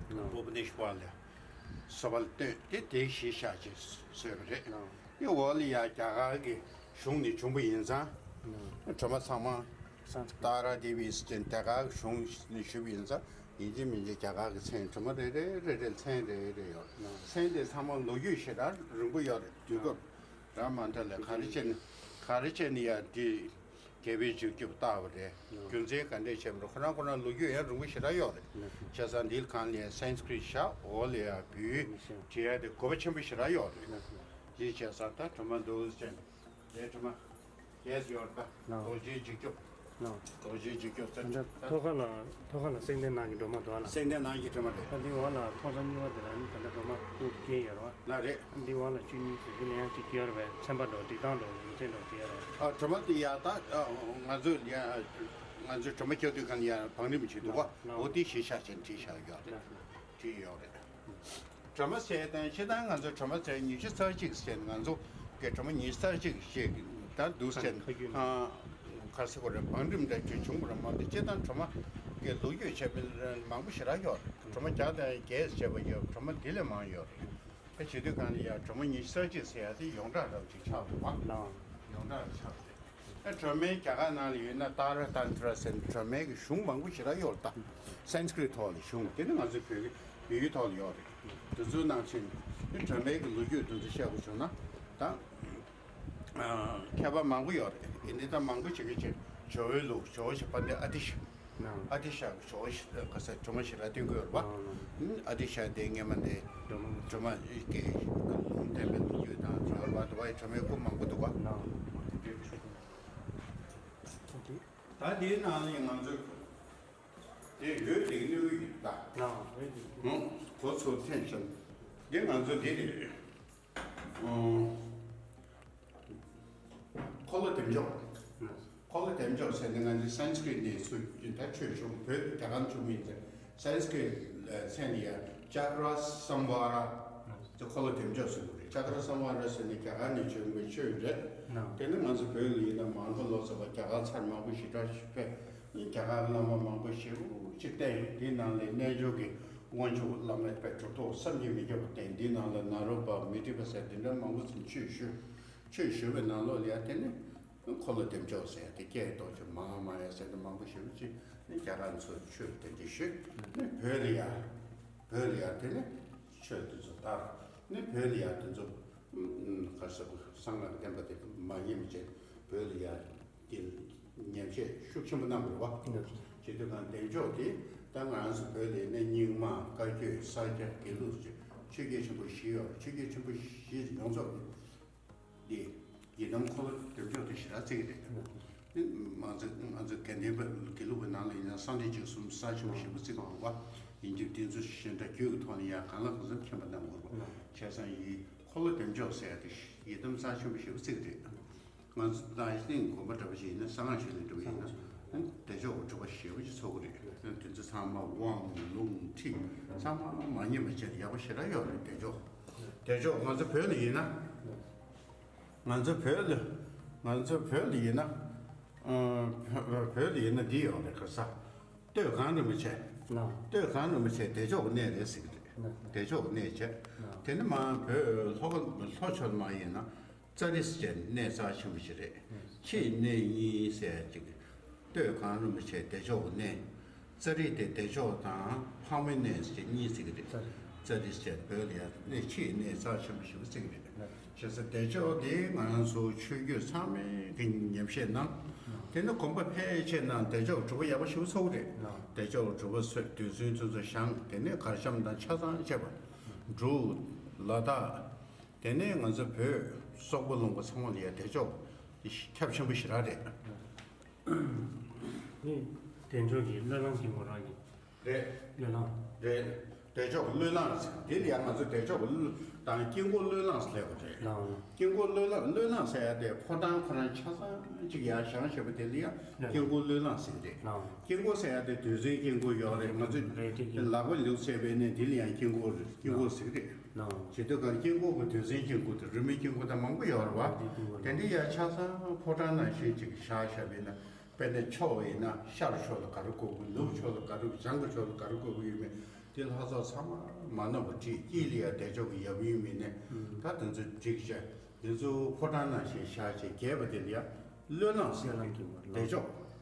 བྷུ་བྷ་ནེ་ཤ་ཝར་ལ་བཟོ་པ་ལ་བཏོན་ཏེ་དེ་གཞི་བཞག་ཅིག་བཟོས་པ་རེད། དེ་འོག་ལ་ཡ་རྒྱ་གར་གྱི་གཞུང་ནས་བྱུང་པ་ཡིན་ཙང་། སྒྲོལ་མ་ཚང་མ་ཏཱ་ར་དེ་བི་ཟེར་དེ་ག་གཞུང་ནས་ཞུས་པ་ཡིན་ཙང་། ཡིན་གཅིག་མིན་གཅིག་རྒྱ་གར་གྱི་མཚན་སྒྲོལ་མ་རེ་རེ་རེ་རེ་མཚན་རེ་རེ་ཡོད། མཚན་དེ་ཚང་མ་ལོ་རྒྱུས་ཞེ་དྲག་རིང་པོ་ཡོད་རེད། དུས་སྐབས་རང་མ་མཐའ་ལས་ག་རེ་བྱས་ནས་ག་རེ་བྱས་ནས་ཡ་འདི་རྒྱལ་པོའི་འཇིགས་སྐྱོབ་བཏགས་པ་རེད། རྒྱུ་མཚན་ག་འདྲས་བྱས་པ་རེད། ཁོ་རང་ཁོ་རང་ལོ་རྒྱུས་ཡང་རིང་པོ་ཞེ་དྲག་ཡོད་རེད། བྱས་ཙང་འདིའི་སྒང་ལ་ཡ་སན་སི་ཀྲིད་བཞག་འོག་ལ་ཡ་བོད་ཡིག་བྲིས་ཡ་དེ་དགོས་པ་ཆེན་པོ་ཞེ་དྲག་ཡོད་རེད། དེ་བྱས་ཙང་ད་སྒྲོལ་མ་འདུག་ཟེར་ནས། དེ་སྒྲོལ་མ། རྒྱས་ཡོད་པ། ལགས། རྡོ་རྗེའི་འཇིགས་སྐྱོབ། ལགས། རྡོ་རྗེའི་འཇིགས་སྐྱོབ་ཟེར། ད་ཐོག་ཁ་ལ་ཐོག་ཁ་ལ་སེང་ལྡེང་ནགས་ཀྱི་སྒྲོལ་མ་འདུག་ཨ་ལགས། སེང་ལྡེང་ནགས་ཀྱི་སྒྲོལ་མ་རེད། ད་འདི་འོག་ལ་ཐོག་ས་གཉིས་པ་དེ་ལ་ནི་ད་ལྟ་སྒྲོལ་མ་སྐུ་བཀལ་ཡོད་རེད་བ། ལགས་རེད། འདི་འོག་ལ་བཅུ་གཉིས་ཟེར་གྱི་ལ་ཡང་གཅིག་ཡོད་རེད་པས། མཚན་པ་འདྲ་བོ་སྒྲིག་སྟངས་འདྲ་བོ་རྒྱུ་མཚན་འདྲ་བོ་དེ་ཡོད་རེད་བ། ཨ་སྒྲོལ་མ་དེ་ཡ་ད་ང་ཚོས་ཡ་ང་ཚོས་སྒྲོལ་མ་རྒྱག་དུས་གང་ཡ་བང་རིམ་བྱེད་འདུག་བ། ལགས། འོ་དེ་གཞི་བཞག་བྱས་བྲིས་བཞག་ཡོད་རེད། ལགས། བྲིས་ཡོད་རེད། སྒྲོལ་མ་ཟེར་དང་སྤྱིར་བཏང་ང་ཚོ་སྒྲོལ་མ་ཟེར་ཉི་ཤུ་རྩ་གཅིག་ཟེར་ང་ཚོ་གི་སྒྲོལ་མ་ཉི་ཤུ་རྩ་གཅིག་ཞེས་ད་འདུག་ཟེར། ཁ་རྒྱུན། ཨ། ག་ཟེར་དགོས་རེད། བང་རིམ་འདྲ་ཅིག་བྱུང་བ་རེད་མ་གཏོགས་སྤྱིར་བཏང་སྒྲོལ་མ་གི་ལོ་རྒྱུས་བྱས་པའི་མང་པོ་ཞེ་དྲག་ཡོད་རེད། སྒྲོལ་མ་བརྒྱ་དང་བརྒྱད་ཟེར་བ་ཡོད། སྒྲོལ་མ་འདི་ལས་མང་ཡོད་རེད། ད་བྱེད་དུས་གང་ལ་ཡ་སྒྲོལ་མ་ཉི་ཤུ་རྩ་གཅིག་ཟེར་ཡ་དེ་ཡོངས་གྲགས་རབ་ཅིག་ཆགས་འདུག་བ། ལགས། ཡོངས་གྲགས་རབ་ཆགས་རེད། ཨ་སྒྲོལ་མའི་རྒྱ་གར་ནང་ལ་ཡོད་ན་ཏཱ་ར་ཏན་ཏྲ་ཟེར་ནས་སྒྲོལ་མའི་གི་གཞུང་མང་པོ་ཞེ་དྲག་ཡོད་རེད་ད། སན་སི་ཀྲིད་ཐོག་ལ་གཞུང་དེ་ནི་ང་ཚོའི་བོད་ཀྱི་བོད་ཡིག་ཐོག་ལ་ཡོད་རེད། དེ་ཚོའི་ནང་ཕྱིན་ནི་སྒྲོལ་མའི་གི་ལོ་རྒྱུས་དེ་ཚོ་བཤད་དགོས་བྱུང་ན་ད། ཨ་མཁས་པ་མང་པོ་ཡོད་རེད། ཡིན་དེ་ད་མང་པོ་ཞིག་གིས་ཇོ་བོའི་ལུགས་ཇོ་བོ་ཞེས་པ་འདི་ཨ་ཏི་ཤ། ཨ་ཏི་ཤ་གི་ཇོ་བོ་ཞེས་ག་ས་སྒྲོལ་མ་ཞེ་དྲག་སྟོན་གྱི་ཡོད་རེད་པ། ཨ་ཏི་ཤ་དེ་སྔས་མ་དེ་སྒྲོལ་མ་གི་ལུང་བསྟན་པའི་ལོ་རྒྱུས་དང་ཡོད་རེད་པ། དུ་བ་ཡི་སྒྲོལ་མའི་སྐུ་མང་པོ་འདུག་པ། ད་དེའི་ནང་ནས་ང་ཚོས་དེ་འོད་ཀྱི་སྣོད་ཡིན་ད། འོད་ཀྱི། ཧུང་། གོ་ཚུལ་ཐེན་ཤན། དེ་ང་ཚོ་དེ་རེད། ཨོ། འཁོར་ལོ་བདེ་མཆོག་འཁོར་ལོ་བདེ་མཆོག་ཟེར་ནས་ང་ཚོའི་སན་སི་ཀྲིད་ནས་སུ་ཡིན་ད་ཆོས་བྱུང་བོད་རྒྱ་གར་བྱུང་མིན་ཟེར། སན་སི་ཀྲིད་མཚན་ནི་ཡ་ཅཀྲ་སམ་བྷ་ར་དེ་འཁོར་ལོ་བདེ་མཆོག་ཟེར་དགོས་རེད། ཅཀྲ་སམ་བྷ་ར་ཟེར་ནས་རྒྱ་གར་ནས་བྱུང་བའི་ཆོས་རེད། དེ་ནི་ང་ཚོ་བོད་ལ་ཡིན་ན་མང་པོ་ལོ་ཙཱ་བ་རྒྱ་གར་ཚར་མང་པོ་ཞེ་དྲག་ཞིག་ཕེབས། རྒྱ་གར་བླ་མ་མང་པོ་ཞེ་པོ་ཅིག་བསྟེན། དེའི་ནང་ལས་རྣལ་འབྱོར་གྱི་དབང་ཕྱུག་བླ་མ་དཔེ་གྲུབ་ཐོབ་བསམ་གྱིས་མི་ཁྱབ་པ་བསྟེན། དེའི་ནང་ལ་ནཱ་རོ་པ་མཻ་ཏྲི་པ་ཟེར་དེ་འདྲ་མང་པོ་ཙམ་ཆོས་ཞུ། ཆོས་ཞུ་བའི་ནང་ལོགས་ལ་ཡ་དེ་ནི་འཁོར་ལོ་བདེ་མཆོག་ཟེར་དེ་སྐད་རྡོ་རྗེ་མ་ཧཱ་མ་ཡ་ཟེར་དེ་མང་པོ་ཞེ་པོ་ཅིག་ནི་རྒྱ་གར་ཚོ་ཆོས་དེ་འདྲ་ཞུ་ནི་བོད་ལ་ཡ། བོད་ལ་ཡ་དེ་ནི་ཆོས་དེ་ཚོ་དར་ནི་བོད་ལ་ཡ་དེ་ཚོ་ག་ཟེར་གསང་སྔགས་བསྟན་པ་དེ་མ་ཡིན་པ་ཅིག་བོད་ལ་ཡ་དེ། ཉམས་བཞེས་ཤུགས་ཆེན་པོ་གནང་དགོས་རེད་བ། བྱེད་དུས་གང་བདེ་མཆོག་དེ་ད་ང་རང་ཚོ་བོད་ལ་ནི་རྙིང་མ་བཀའ་བརྒྱུད་ས་སྐྱ་དགེ་ལུགས་ཆོས་བརྒྱུད་ཆེན་པོ་བཞི་ཡོད་རེད། ཆོས་བརྒྱུད་ཆེན་པོ་བཞི་ཡོངས་རྫོགས་ཀྱི་འདི་ཡི་དམ་འཁོར་ལོ་བདེ་མཆོག་དེ་ཞེ་དྲག་བརྩི་གི་རེད། ང་ཚོ་ང་ཚོ་དགེ་ལྡན་པ་དགེ་ལུགས་པའི་ནང་ལ་ཡིན་ན་གསང་འདུས་བཅུ་གསུམ་རྩ་ཆེན་པོ་ཞེ་པོ་བརྩི་གི་འདུག་བ། ཡིན་གྱི་འདི་ཚོ་ཞེ་དྲག་རྒྱུད་ཀྱི་ཐོག་ནས་ཡང་གང་ལ་གང་འཚམ་མཁྱེན་པ་གནང་དགོས་རེད་བ། བྱས་ཙང་ཡི་འཁོར་ལོ་བདེ་མཆོག་ཟེར་ཡ་དེ་ཡི་དམ་རྩ་ཆེན་པོ་ཞེ་པོ་བརྩི་གི་རེད། ང་ཚོ་དང་ཤི་ལིང་དགོན་པ་འདྲ་པོ་ཞིག་ཡིན་ན་གསང་སྔགས་ཆོས་གླིང་འདྲ་པོ་ཡིན་ན་བདེ་མཆོག་གི་སྒྲུབ་པ་ཞེ་པོ་ཅིག་ཚོགས་ཀྱི་རེད། དེ་ཚོ་ཚང་མ་དབང་ལུང་ཁྲིད་ཚང་མ་མ་ཉམས་པ་བྱས་ཡག་པོ་ཞེ་དྲག་ཡོད་རེད། བདེ་མཆོག་བདེ་མཆོག་ང་ཚོ་བོད་ལ་ཡིན་ན་ང་ཚོ་བོད་ལ་ང་ཚོ་བོད་ལ་ཡིན་ན་ཨ་བོད་ལ་ཡིན་ན་འདི་ཡོད་རེད། ག་ས་སྟོད་གངས་རིན་པོ་ཆེ་ལགས། སྟོད་གངས་རིན་པོ་ཆེ་བདེ་མཆོག་གི་གནས་རེད་ཟེར་གྱི་རེད། ལགས། བདེ་མཆོག་གི་གནས་བྱས། ལགས། དེ་ནི་མ་བོད་ལྷོ་ཁ་ལྷོ་ཕྱོགས་མ་ཡིན་ན། ཙཱ་རི་ཟེར་གནས་རྩ་ཆེན་པོ་ཞིག་རེད། ཕྱིའི་གནས་གཉིས་ཟེར་ཅིག་སྟོད་གངས་རིན་པོ་ཆེ་བདེ་མཆོག་གི་གནས། ཙཱ་རི་དེ་བདེ་མཆོག་དང་ཕག་མོའི་གནས་ཟེར་གཉིས་ཟེར་གི་རེད། ཙཱ་རི་ཙཱ་རི་ཟེར་བོད་ལ་ཡང་གནས་ཕྱིའི་གནས་རྩ་ཆེན་པོ་ཞིག་ཟེར་གི་རེད། བྱས་ཙང་བདེ་མཆོག་དེ་ང་རང་ཚོ་ཆོས་བརྒྱུད་ཚང་མས་གི་ཉམས་བཞེས་གནང་། དེ་ནི་དགོན་པ་ཕལ་ཆེར་ནང་བདེ་མཆོག་སྒྲུབ་པ་ཡག་པོ་ཞིག་ཚོགས་རེད། བདེ་མཆོག་སྒྲུབ་པ་ཚོས་རྡུལ་ཚོན་ཚོན་ཚོན་བཞེངས། དེ་ནས་གར་འཆམ་དང་ཆ་ཚང་བཅས་པ། འབྲུག་ལ་དྭགས། དེ་ནས་ང་ཚོ་བོད་སོག་པོ་ལུང་པ་ཚང་མ་ལ་ཡ་བདེ་མཆོག་ཁྱབ་ཆེན་པོ་ཞེ་དྲག་རེད། ནི་བདེ་མཆོག་གི་བློས་བསླངས་ཀྱི་མོ་རང་གི་རེད། བློས་བསླངས། རེད། བདེ་མཆོག་གི་བློས་བསླངས་ཟེར་དེ་ལ་ཡང་ང་ཚོ་བདེ་མཆོག་གི་བློས་དང་དཀྱིལ་འཁོར་བློས་བསླངས་ཟེར་ལབ་པ་རེད། ལགས། དཀྱིལ་འཁོར་བློས་བསླངས་བློས་བསླངས་ཟེར་ཡ་དེ་ཕོ་བྲང་ཁོ་རང་ཆ་ཚང་གཅིག་ཡར་བཞེངས་བྱས་པ་དེ་ལ་ཡང་དཀྱིལ་འཁོར་བློས་བསླངས་ཟེར་གི་རེད། ལགས། དཀྱིལ་འཁོར་ཟེར་ཡ་དེ་རྡུལ་ཚོན་དཀྱིལ་འཁོར་ཡོད་རེད། ང་ཚོས་རེད་དེ་ལག་པ་ལུག་བཙལ་བའི་ནས་དེ་ལ་ཡང་དཀྱིལ་འཁོར་དཀྱིལ་འཁོར་ཟེར་གི་རེད། ལགས། བྱེད་དུས་གང་དཀྱིལ་འཁོར་གྱི་རྡུལ་ཚོན་དཀྱིལ་འཁོར་དང་རི་མོའི་དཀྱིལ་འཁོར་དང་མང་པོ་ཡོད་རེད་བ། དེ་དེ་དེ་འདྲ་ཡ་ཆ་ཚང་ཕོ་བྲང་ནང་བཞིན་ཅིག་བཞག་བཞག་པ་ཡིན་ན། དཔེར་ན་ཕྱོགས་ཡིན་ན་ཤར་ཕྱོགས་ལ་ག་རེ་བཀོད་དགོས། ནུབ་ཕྱོགས་ལ་ག་རེ་བྱང་གི་ཕྱོགས་ལ་ག་རེ་བཀོད་དགོས་ཡོད་མེད་དེ་ལྷ་ཚོགས་ཚང་མ་མ་ནོར་བ་བྲིས། དཀྱིལ་ལ་ཡ་བདེ་མཆོག་གི་ཡབ་ཡུམ་ཡིན་ནས་ད་དེ་ཚོ་བསྒྲིགས་བྱས་དེ་ཚོ་ཕོ་བྲང་ནང་བཞིན་བཞག་བྱས་རྒྱས་པ་དེ་ལ་ཡ་བློས་བསླངས་ཟེར། བློས་བསླངས་ཀྱི་མ་རེད། བདེ་མཆོག་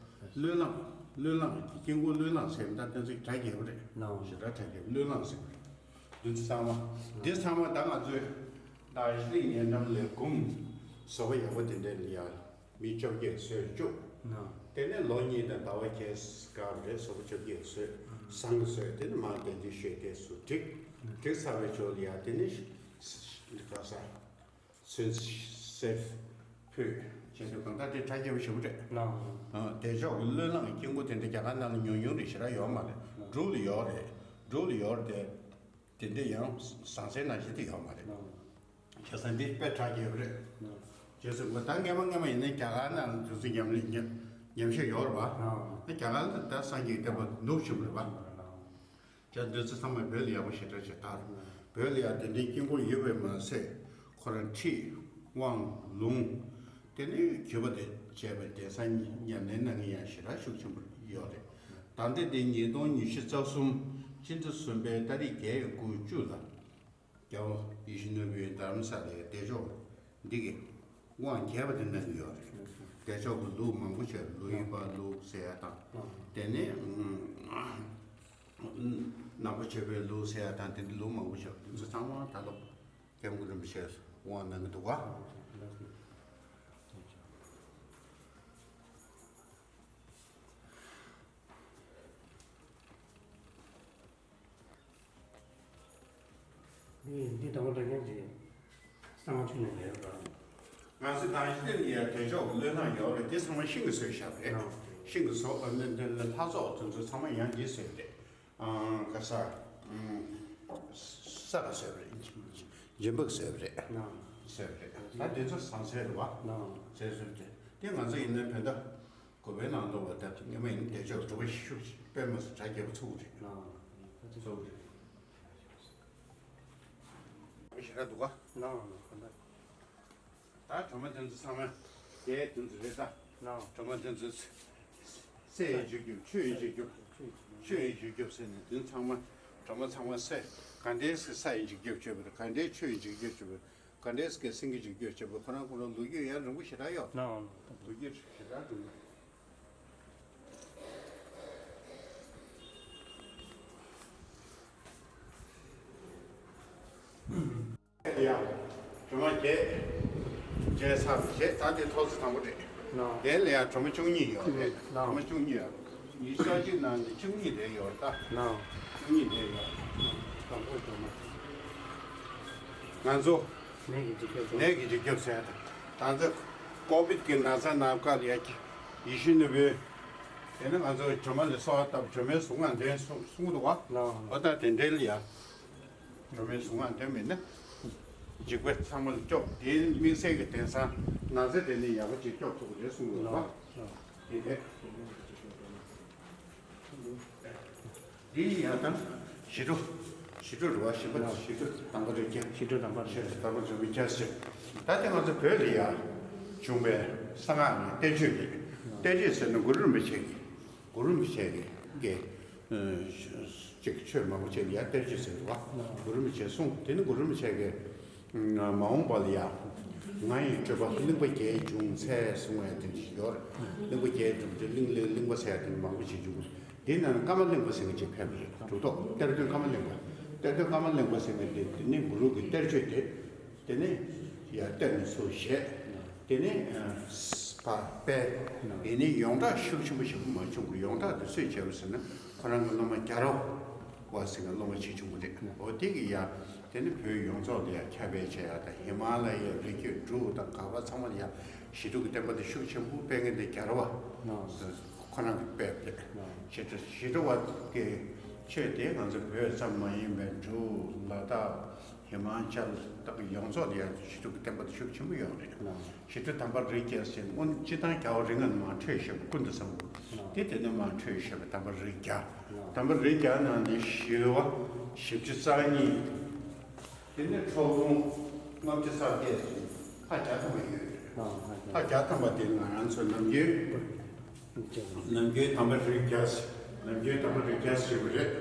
བློས་བསླངས། བློས་བསླངས་ཀྱི་དཀྱིལ་འཁོར་བློས་བསླངས་ཟེར་ད་དེ་ཚོ་གྲ་རྒྱས་པ་རེད། ལགས། ཞེ་དྲག་གྲ་རྒྱས་བློས་བསླངས་ཟེར་བ་རེད། འདི་ཚོ་ཚང་མ་འདི་ཚང་མ་ད་ང་ཚོས་ད་གཞི་གླིང་ཉེ་འགྲམ་ལས་འགུམ་བཟོ་པ་ཡག་པོ་དེ་འདྲ་ལ་ཡ། མི་བཅོ་བརྒྱད་བཟོས་བཅུག་དེ་ནས་ལོ་གཉིས་དང་ཟླ་བ་བརྒྱད་སྐབས་རེ་བཟོ་པ་བཅོ་བརྒྱད་བཟོས། བཟང་གི་བཟོས། དེ་ནས་མར་གདན་འདྲེན་ཞུས་ཏེ་སུ་བསྒྲིགས། བསྒྲིགས་ཚར་བའི་ཕྱོགས་ལ་ཡ་དེ་ནས་ག་ས་ཚོན་གསེར་ཕུད་བྱས་ཏེ་གང་ལྟར་དེ་གྲ་རྒྱས་པོ་ཞེ་པོ་རེད། བདེ་མཆོག་གི་བློས་བསླངས་ཀྱི་དཀྱིལ་འཁོར་དེ་འདྲ་རྒྱ་གར་ནང་ལ་ཉུང་ཉུང་རེད། ཞེ་དྲག་ཡོད་མ་རེད། འབྲུག་ལ་ཡོད་རེད། འབྲུག་ལ་ཡོད་རེད་དེ། དེ་འདྲ་ཡང་ཟང་ཟིང་ནང་བཞིན་དུ་ཡོད་མ་རེད། བྱས་ཙང་འདི་དཔེ་གྲ་རྒྱས་པ་རེད། བྱས་ཙང་ད་སྔས་མ་སྔས་མ་ཡིན་ན་རྒྱ་གར་ནང་ལ་དུས་ཚོད་ཉམས་ལེན་ཉམས་ཉམས་ཤོས་ཡོད་རེད་བ། རྒྱ་གར་ལ་ད་སངས་རྒྱས་བསྟན་པ་ནུབ་ཕྱིན་པ་རེད་བ། བྱས་འདི་ཚོ་ཚང་མ་བོད་ལ་ཡག་པོ་ཞེ་དྲག་ཅིག་དར། བོད་ལ་ཡང་དེ་འདྲའི་དཀྱིལ་འཁོར་ཡོད་པས་མ་ཟད་ཁོ་རང་ཁྲིད་དབང་ལུང་དེ་ནས་བརྒྱུད་པ་དེ་བྱས་པའི་གདན་ས་ཉམས་ལེན་གནང་མཁན་ཡང་ཞེ་དྲག་ཤུགས་ཆེན་པོ་ཡོད་རེད། ད་ལྟ་དེ་ཉིས་སྟོང་ཉི་ཤུ་རྩ་གསུམ་སྤྱི་ཟླ་གསུམ་པའི་ཏ་རིག་བརྒྱད་དགུ་བཅུ་ལ་རྒྱལ་བ་ཡིད་བཞིན་ནོར་བུའི་རྡ་རམ་ས་ལའི་བདེ་མཆོག་འདི་གི་དབང་རྒྱས་པ་དེ་གནང་གི་ཡོད་རེད། བདེ་མཆོག་གི་ལུགས་མང་པོ་བྱས། ལོ་ཡི་པ་ལུགས་ཟེར་ཡ་དང་། དེ་ནས་ནག་པོ་ཆོས་པའི་ལུགས་ཟེར་ཡ་དང་། དེ་འདྲ་ལུགས་མང་པོ་བྱས། དེ་ཚོ་ཚང་མ་ད་ལོ་སྐྱབས་མགོན་རིན་པོ་ཆེས་དབང་གནང་གི་འདུག་ག་འདི་འདི་དང་པོ་འདྲ་མཁན་ཅིག་གསང་སྔགས་ཆོས་གླིང་ལ་ཡོད་པ། ང་ཚོ་དང་ཤེས་ནི་ཡ་བདེ་མཆོག་བློས་བསླངས་ཡོད་རེད། དེ་ཚང་མ་ཤིང་གིས་བཟོས་བཞག་པ་རེད། ཤིང་གིས་བཟོ་བ་ནི་འདི་ལ་ལྷ་ཚོགས་དེ་ཚོ་ཚང་མ་ཡང་འདིས་བཟོས་རེད། ཨང་ག་ས་ས་ག་བཟོས་པ་རེད། འཇིམ་པ་གིས་བཟོས་པ་རེད། བཟོས་པ་རེད། ད་དེ་ཚོ་ཟང་ཟིང་རེད་བ། བཟོས་བཟོས་རེད། དེ་ང་ཚོ་ཡིན་ན་བོད་ཟླ་དགུ་པའི་ནང་ལོགས་ལ་ད་སྔོན་མ་ཡིན་ན་བདེ་མཆོག་སྒྲུབ་པ་ཤུགས་དཔེ་མ་སྲིད་གྲ་རྒྱས་པོ་ཚུགས་རེད། ཚུགས་རེད། ཞེ་དྲག་འདུག་ག་ད་སྒྲོལ་མ་དེ་ཚོ་ཚང་མ་རྒྱལ་དེ་ཚོ་རེད་ད། སྒྲོལ་མ་དེ་ཚོ་སྲས་ཡིན་འཇིགས་སྐྱོབ། ཆོས་ཡིན་འཇིགས་སྐྱོབ། ཆོས་ཡིན་འཇིགས་སྐྱོབ་ཟེར་ནས་དེ་ཚང་མ་སྒྲོལ་མ་ཚང་མ་སྲས། ག་འདྲའི་སྲས་ཡིན་འཇིགས་སྐྱོབ་བྱེད་པ་རེད། ག་འདྲའི་ཆོས་ཡིན་འཇིགས་སྐྱོབ་བྱེད་པ་རེད། ག་འདྲའི་སྐད་སེང་གེ་འཇིགས་སྐྱོབ་བྱེད་པ། ཁོ་རང་ཁོ་རང་ལོ་རྒྱུས་ཡང་རིང་པོ་ཞེ་དྲག་ཡོད། ལོ་རྒྱུས་ཞེ་དྲག་རིང་པོ། ཡ། སྒྲོལ་མ་བརྒྱད། བརྒྱད་ཚར་བ་བྱས། ད་འདི་ཐོག་བརྩེགས་དང་པོ་རེད། ལགས། དེ་ལ་ཡང་སྒྲོལ་མ་བཅུ་གཉིས་ཡོད་རེད། ལགས། སྒྲོལ་མ་བཅུ་གཉིས་ཡོད། ཉི་ཤུ་རྩ་གཅིག་ནང་ནས་བཅུ་གཉིས་དེ་ཡོད་རེད་ད། ལགས། བཅུ་གཉིས་དེ་ཡོད། དང་པོ་སྒྲོལ་མ། ང་ཚོ་ནད་ཀྱི་འཇིགས་སྐྱོབ། ནད་ཀྱི་འཇིགས་སྐྱོབ་ཟེར་ད། ད་ཚོ་ཀོ་བིད་ཀྱི་ན་ཚ་ནང་སྐབས་ལ་ཡ་ཡེ་ཤུ་ནུས་པའི། དེ་ནི་ང་ཚོ་སྒྲོལ་མ་ལ་གསོལ་བ་བཏབ། སྒྲོལ་མའི་གཟུངས་སྔགས་འདོན་གསུང་གསུང་འདུག་བ། ལགས། འོ་ད་དེ་འདྲའི་ལ་ཡ། སྒྲོལ་མའི་གཟུངས་སྔགས་འདོན་མེད་ན། འཇིགས་པ་ཚང་མ་ལ་སྐྱོབ། དེ་དམིགས་བསལ་གྱི་དེང་སང་ན་ཚ་དེ་ནི་ཡག་པོ་ཅིག་སྐྱོབ་ཐུབ་ཀྱི་རེད་གསུངས་འདུག་བ། ལགས། དེ་རེད། འདི་ཡང་དང་ཞི་ཁྲོ། ཞི་ཁྲོ་རུ་བ་ཞི་བ། ཞི་ཁྲོ་དམ་པ་རིགས་བརྒྱ། ཞི་ཁྲོ་དམ་པ་རིགས། ཞི་ཁྲོ་དམ་པ་རིགས་བརྒྱ་ཟེར། ད་ལྟ་ང་ཚོ་བོད་ལ་ཡ་བྱུང་བའི་གསང་སྔགས་ནི་གཏེར་ཆོས་རེད། གཏེར་ཆོས་ཟེར་ན་གུ་རུ་རིན་པོ་ཆེ་གི། གུ་རུ་རིན་པོ་ཆེ་གི་གི་ཅིག་ཆོས་མང་པོ་ཅིག་ལ་ཡ་གཏེར་ཆོས་ཟེར་བ། གུ་རུ་རིན་པོ་ཆེ་གསུངས། དེ་ནི་གུ་རུ་རིན་པོ་ཆེ་གི། མ་འོངས་པ་ལ་ཡ། ང་ཡི་སྤྲུལ་པ་གླིང་པ་བརྒྱད་འབྱུང་འཚལ་གསུང་བའི་དོན་ཞིག་ཡོད་རེད། གླིང་པ་བརྒྱད་འབྱུང་འཚལ། གླིང་གླིང་གླིང་པ་ཟེར་ཡ་དེ་མང་པོ་ཞིག་འབྱུང་། འདི་ནང་ཀརྨ་གླིང་པ་ཟེར་མཁན་ཅིག་ཕེབས་པ་རེད། གྲུབ་ཐོབ་གཏེར་སྟོན་ཀརྨ་གླིང་པ། གཏེར་སྟོན་ཀརྨ་གླིང་པ་ཟེར་མཁན་དེ་དེ་ནི་གུ་རུ་གི་གཏེར་ཆོས་དེ། དེ་ནི་ཡར་གཏེར་ནས་ཚུར་བཞེས། དེ་ནི་ཕར་སྤེལ། དེ་ནི་ཡོངས་གྲགས་ཤུགས་ཆེན་པོ་ཞིག་མ་བྱུང་གི། ཡོངས་གྲགས་དེ་སུས་བྱས་པ་ཟེར་ན། ཁོ་རང་གི་སློབ་མ་རྒྱལ་བ་ཟེར་མཁན་སློབ་མ་ཆེ་ཆུང་པོ་རེད། འོ་དེ་གི་ཡ། དེ་ནི་བོད་ཡོངས་རྫོགས་ལ་ཡ་ཁྱབ་སྤེལ་བྱས་ཡ་དང་། ཧི་མ་ལ་ཡའི་རི་རྒྱུད་འབྲུག་དང་ག་པར་ཚང་མ་ལ་ཡ་ཞི་ཁྲོ་གི་བསྟན་པ་དེ་ཤུགས་ཆེན་པོ་སྤེལ་མཁན་དེ་རྒྱལ་བ་ཁོ་རང་གིས་སྤེལ་བ་རེད། ཞི་ཁྲོ་ཞི་ཁྲོ་བ་གི་ཆོས་དེ་ང་ཚོ་བོད་ཙམ་མ་ཡིན་པའི་འབྲུག་ལ་དྭགས། ཧི་མ་ཅལ་དག་ཡོངས་རྫོགས་ལ་ཡང་ཞི་ཁྲོ་གི་བསྟན་པ་དེ་ཤུགས་ཆེན་པོ་ཡོད་རེད། ཞི་ཁྲོ་དམ་པ་རིགས་བརྒྱ་ཟེར་སྔོན་སྤྱིར་བཏང་རྒྱལ་བ་རིགས་ལྔ་ནས་མར་འཕྲོས་བཞག་པ་ཀུན་ཏུ་བཟང་པོ། དེ་དེ་ནས་མར་འཕྲོས་བཞག་པའི་དམ་པ་རིགས་བརྒྱ། དམ་པ་རིགས་བརྒྱ་ནང་ནས་ཞི་བ་བཞི་བཅུ་རྩ་གཉིས། དེ་ནས་ཁྲོ་ལོང་ལྔ་བཅུ་རྩ་བརྒྱད་ཟེར་ལྷ་བརྒྱ་ཐམ་པ་ཡོད་རེད། ལྷ་བརྒྱ་ཐམ་པ་དེ་ང་རང་ཚོ་ནམ་རྒྱུན་ནམ་རྒྱུན་དམ་པ་རིགས་བརྒྱ་ཟེར། ནམ་རྒྱུན་དམ་པ་རིགས་བརྒྱ་ཟེར་བ་རེད།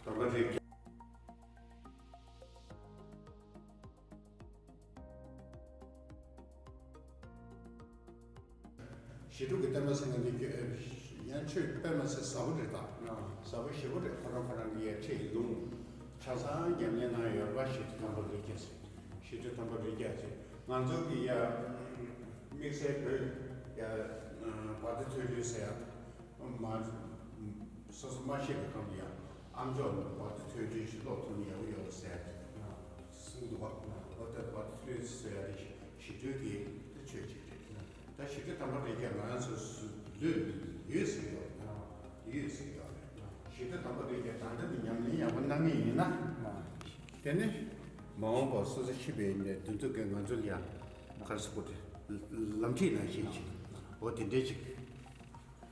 དམ་པ་རིགས་བརྒྱ། ཞི་ཁྲོ་གི་བསྟན་པ་ཟེར་མཁན་འདི་ཡང་ཆོས་དཔེ་མ་སྲིད་ཟབ་པོ་རེད་ད། ཟབ་པོ་ཞེ་པོ་རེད། ཁོ་རང་ཁོ་རང་གི་ཡ་ཁྲིད་ལུང་ཆ་ཚང་ཉམས་ལེན་གནང་ཡོད་རེད་པ། ཞི་ཁྲོ་དམ་པ་རིགས་བརྒྱ་ཟེར། ཞི་ཁྲོ་དམ་པ་རིགས་བརྒྱ་ཟེར། ང་ཚོ་གི་ཡ་དམིགས་བསལ་བོད་ཡ་བར་དོ་ཐོས་གྲོལ་ཟེར་ཡ། མ། སོ་སོ་མ་ཤེས་པའི་སྐབས་ལ་ཡང་ཨ་མཆོག་ནས་བར་དོ་ཐོས་གྲོལ་ཞིག་ཀློག་ཐུབ་ན་ཡག་པོ་ཡོད་ཟེར་གསུངས་འདུག་བ། འོ་ད་བར་དོ་ཐོས་ཟེར་ཡ་དེ་ཞི་ཁྲོའི་གི་ཆོས་ཅིག་རེད། ད་ཞི་ཁྲོ་དམ་པ་རིགས་བརྒྱ་ང་རང་ཚོ་ལུས་ཡོད་ཟེར་ཡོད་རེད། ཡོད་ཟེར་ཡོད་རེད། ཞི་ཁྲོ་དམ་པ་རིགས་བརྒྱ་ད་ལྟ་ནས་ཉམས་ལེན་ཡག་པོ་གནང་ངེས་ཡིན་ན། དེ་ནི་མ་འོངས་པར་སོ་སོ་ཤི་བའི་ནས་དུས་ཚོད་ཀྱི་ང་ཚོ་ལ་ཡང་ག་རེ་ཟེར་དགོས་རེད། ལམ་ཁྲིད་ནང་བཞིན་ཅིག་འོ་དེ་འདྲའི་ཅིག་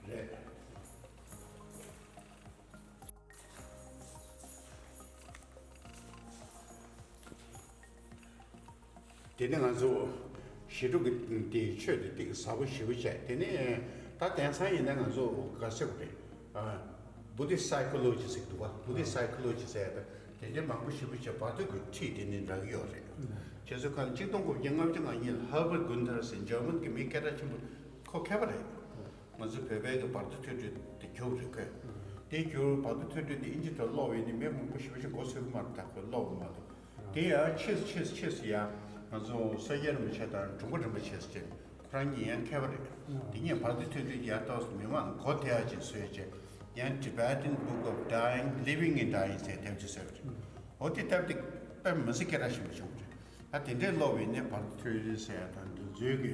རེད། དེ་ནས་ང་ཚོ་ཞི་ཁྲོ་གི་དེ་ཆོས་དེ་ཏིག་ཟབ་པོ་ཞེ་པོ་བྱས། དེ་ནས་ད་དེང་སང་ཡིན་ན་ང་ཚོ་ག་ཟེར་དགོས་རེད། བུ་དྷིསྚ་སའི་ཀོ་ལོ་ཇི་ཟེར་གི་འདུག་བ། བུ་དྷིསྚ་སའི་ཀོ་ལོ་ཇི་ཟེར་ཡ་དེ་དེ་འདྲའི་མང་པོ་ཞེ་པོ་བྱས། བར་དོ་གི་ཁྲིད་དེ་ནས་རག་གི་ཡོད་རེད། ཁྱེད་ཚོ་གང་གཅིག་སྟོང་དགུ་བརྒྱ་ལྔ་བཅུ་ང་གཉིས་ལ་ཧར་བར་གུན་ཐར་ཟེར་འཇར་མན་གི་མི་སྐད་གྲགས་ཆེན་པོ་ཁོ་མཁས་པ་རེད། ང་ཚོ་བོད་པའི་གི་བར་དོ་ཐོས་གྲོལ་དེ་རྒྱུགས་རེད་ཁོས། དེ་རྒྱུགས་བར་དོ་ཐོས་གྲོལ་དེ་ཨིན་ཇི་ཐོག་ཀློག་པ་ཡིན་ན་མི་མང་པོ་ཞེ་པོ་ཞིག་མགོ་ཚོས་ཀྱི་མ་རེད། ད་ཁོས་ཀློག་པ་མ་གཏོགས། དེ་ཡང་ཕྱིས་སུ་ཕྱིས་སུ་ཕྱིས་སུ་ཡང་ང་ཚོ་སངས་རྒྱས་རིན་པོ་ཆེ་དང་འབྲོང་པ་རིན་པོ་ཆེ་ཟེར་ཁོ་རང་གཉིས་ཡང་མཁས་པ་རེད། དེ་གཉིས་བར་དོ་ཐོས་གྲོལ་ཡར་ཏོག་ཙམ་མི་མང་གོ་ཐལ་ཡག་ཅིག་བཟོས་བྱས། ཡང་Tibetan Book of Dying, Living and Dying ཟེར་དེབ་ཅིག་བཟོས་པ་རེད། འོ་དེ་དེབ་དེ་དཔེ་མི་སྲིད་སྐད་གྲགས་ཆེན་པོ་བྱུང་བ་རེད། ད་དེ་འདྲའི་ཀློག་པ་ཡིན་ན་བར་དོ་ཐོས་གྲོལ་ཟེར་ཡ་དང་འདི་ཚོའི་གི་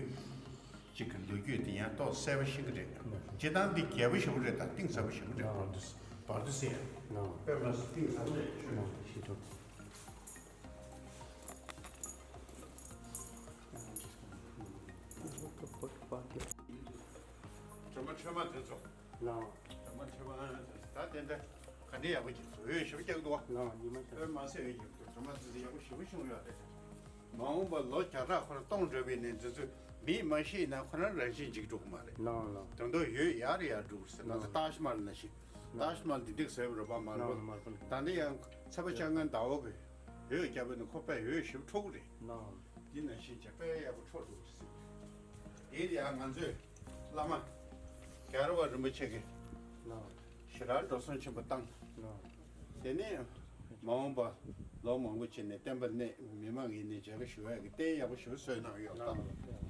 གཅིག་གི་ལོ་རྒྱུས་དེ་ཡང་ཏོག་གསལ་པོ་ཤེས་ཀྱི་རེད། སྤྱིར་བཏང་འདི་རྒྱས་པོ་ཞེ་པོ་རེད། ད་གཏིང་ཟབ་པོ་ཞེ་པོ་རེད། བར་དོ་བར་དོ་ཟེར་ཡ། དཔེ་མ་སྲིད་གཏིང་ཟབ་པོ་རེད། ཤེས་ཐུབ། སྒྲོལ་མ་ཁྲོས་མ་དེ་ཚོ། ལགས། སྒྲོལ་མ་ཁྲོས་མ་ད་དེ་འདྲ་ག་འདྲ་ཡག་པོ་ཅིག་བཟོ་ཡོད་ཞེ་པོ་རྒྱག་འདུག་བ། ལགས་ཉི་མ་ཤར། དཔེ་མ་སྲིད་ཡོད་ཀྱི་འདུག་སྒྲོལ་མ་དེ་ཚོ་ཡག་པོ་ཞེ་པོ་བྱུང་ཡོད་རེད། མ་འོངས་པ་ལོ་བརྒྱ་ཕྲག་ཁོ་རང་སྟོང་འགྲོ་བའི་ནས་འདི་ཚོ་མིས་མ་ཤེས་ན་ཁོ་རང་རང་བཞིན་འཇིག་འགྲོ་གི་མ་རེད། ལགས་ལགས། དོན་དག་ཡོད་ཡག་རེད་ཡག་འགྲོ་གི་རེད། ང་ཚོ་ལགས། ཏཱཇ་མ་ཧལ་ནང་བཞིན། ཏཱཇ་མ་ཧལ་འདི་འདྲ་བཟོས་པ་རེད་པ་མར་ལགས་པོ། མར་པོ་ལགས། ད་འདི་ཡང་ཚ་བ་ཅང་ངན་ཟླ་བོ་གི་འོད་རྒྱབ་པ་ནི་ཁོ་དཔེ་འོད་ཞེ་པོ་འཕྲོ་གི་རེད། ལགས། འདི་ནང་བཞིན་བྱས་དཔེ་ཡག་པོ་འཕྲོ་འགྲོ་གི་རེད། དེ་ཡང་ང་ཚོས་བླ་མ་རྒྱལ་བ་རིན་པོ་ཆེ་གི་ལགས། ཞེ་དྲག་འགྲོ་སོང་ཆེན་པོ་བཏང་། ལགས། དེ་ནས་མ་འོངས་པ་ལོ་མང་པོ་ཕྱིན་ནས་བསྟན་པ་གནས། མི་མང་ཡིན་ནས་མཇལ་ཁ་ཞུ་ཡག་གི་རྟེན་ཡག་པོ་ཞིག་བཟོས་གནང་ཡོད་ལགས། ལགས།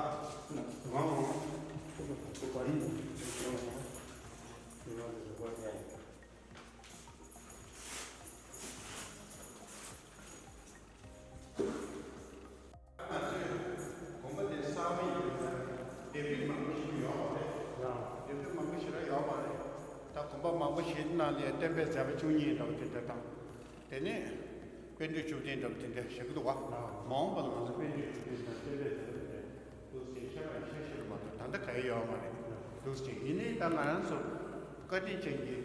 དགོན་པ་དེ་གསར་པ་ཡིན་ན་སྡེ་སྲིད་མང་པོ་ཞིག་ཡོད་པ་རེད། ཡང་སྡེ་སྲིད་མང་པོ་ཞིག་ར་ཡོད་པ་རེད། ད་དགོན་པ་མང་པོ་ཞིག་ནང་ལ་བསྟན་པའི་མཛད་པ་བཅུ་གཉིས་འདྲ་བ་དེ་འདྲ་དང་། དེ་ནས་པཎ་གྲུབ་བཅུ་བདུན་འདྲ་བ་དེ་འདྲ་བཞག་གི་འདུག་བ། མ་འོངས་པ་ལ་ང་ཚོ་པཎ་གྲུབ་བཅུ་བདུན་དང་བསྟན་པའི་མཛད་པ་དེ་འདུག་སེ་ཁྱད་པར་ཆེ་ཤོས་མ་གཏོགས་ད་ལྟ་ག་ཡོད་མ་རེད། འདུག་སེ་ཡིན་ནའི་ད་ང་རང་ཚོ་བཀའ་དྲིན་ཅན་གྱི་